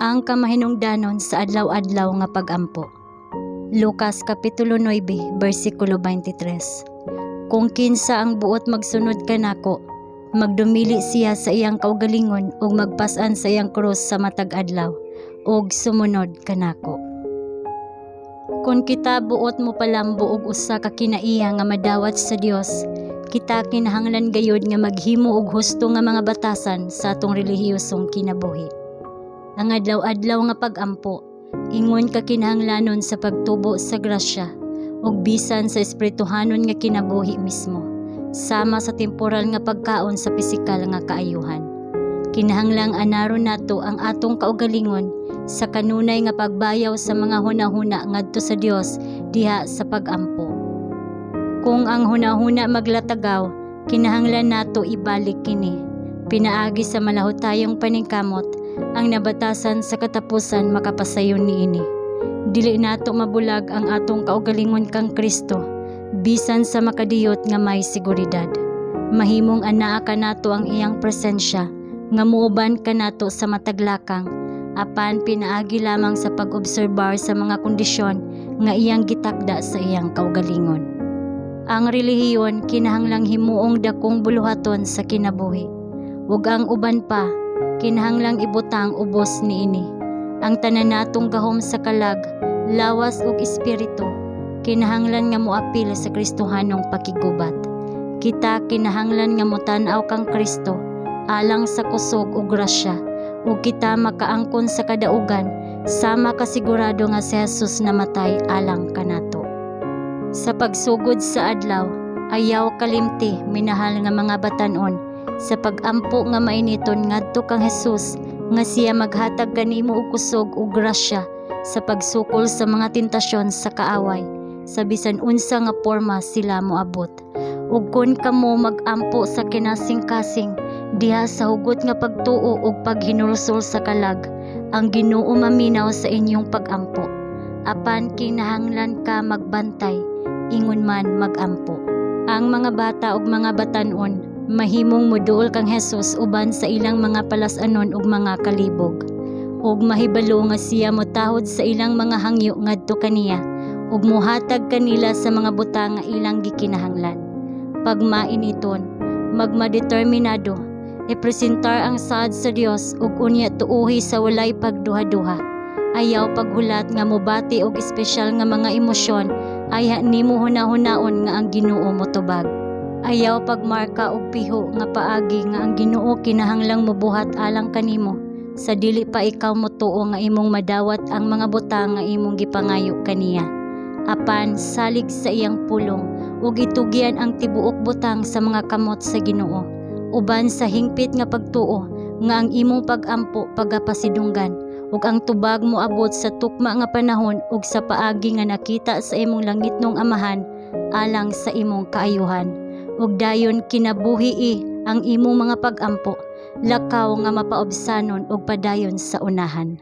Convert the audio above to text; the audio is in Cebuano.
Ang kamahinungdanon sa adlaw-adlaw nga pagampo. Lucas Kapitulo 9, versikulo 23. Kung kinsa ang buot magsunod kanako, magdumili siya sa iyang kaugalingon ug magpas-an sa iyang krus sa matag adlaw ug sumunod kanako. Kung kita buot mo palambo og usa ka kinaiya nga madawat sa Dios, kita kinahanglan gayud nga maghimo og husto nga mga batasan sa atong relihiyosong kinabuhi. Ang adlaw-adlaw nga pagampo, ingon ka kinahanglanon sa pagtubo sa grasya ug bisan sa espirituhanon nga kinabuhi mismo, sama sa temporal nga pagkaon sa pisikal nga kaayuhan. Kinahanglang anaron nato ang atong kaugalingon sa kanunay nga pagbayaw sa mga hunahuna ngadto sa Dios diha sa pagampo. Kung ang hunahuna maglatagaw, kinahanglan nato ibalik kini. Pinaagi sa malahutayong paningkamot, ang nabatasan sa katapusan makapasayon niini. Dili nato mabulag ang atong kaugalingon kang Kristo, bisan sa makadiyot nga may seguridad. Mahimong anaa kanato ang iyang presensya, nga muuban kanato sa matag lakang, apan pinaagi lamang sa pag-obserbar sa mga kondisyon nga iyang gitakda sa iyang kaugalingon. Ang relihiyon kinahanglang himuong dakong buluhaton sa kinabuhi. Ug ang uban pa, kinahanglang ibutang ubos niini. Ang tanan natong gahom sa kalag, lawas ug espiritu, kinahanglan nga moapil sa Kristohanong pakiggubat. Kita kinahanglan nga motan-aw kang Kristo alang sa kusog ug grasya, ug kita makaangkon sa kadaugan sama kasigurado nga si Jesus namatay alang kanato. Sa pagsugod sa adlaw, ayaw kalimti, minahal nga mga batan-on, sa pagampo nga mainiton ngadto kang Jesus nga siya maghatag kanimo og kusog ug grasya sa pagsukol sa mga tentasyon sa kaaway sa bisan unsa nga porma sila moabot. Ug kun kamo magampo sa kinasingkasing diha sa hugot nga pagtuo ug paghinulsol sa kalag, ang Ginoo maminaw sa inyong pagampo. Apan kinahanglan ka magbantay ingon man magampo. Ang mga bata ug mga batan-on mahimong moduol kang Jesus uban sa ilang mga palas-anon ug mga kalibog. Ug mahibalo nga siya motahod sa ilang mga hangyo ngadto kaniya ug mohatag kanila sa mga butang nga ilang gikinahanglan. Pagmainiton, magmadeterminado, ipresentar ang saad sa Dios ug unya tuohi sa walay pagduha-duha. Ayaw paghulat nga mobati og espesyal nga mga emosyon ayha nimo hunahunaon nga ang Ginoo motubag. Ayaw pagmarka og piho nga paagi nga ang Ginoo kinahanglang mobuhat alang kanimo sa dili pa ikaw motuo nga imong madawat ang mga butang nga imong gipangayo kaniya. Apan salig sa iyang pulong ug itugyan ang tibuok butang sa mga kamot sa Ginoo uban sa hingpit nga pagtuo nga ang imong pagampo pagapasidunggan ug ang tubag moabot sa tukma nga panahon ug sa paagi nga nakita sa imong langitnong Amahan alang sa imong kaayuhan. Ug dayon kinabuhi ang imong mga pagampo lakaw nga mapaobsanon ug padayon sa unahan.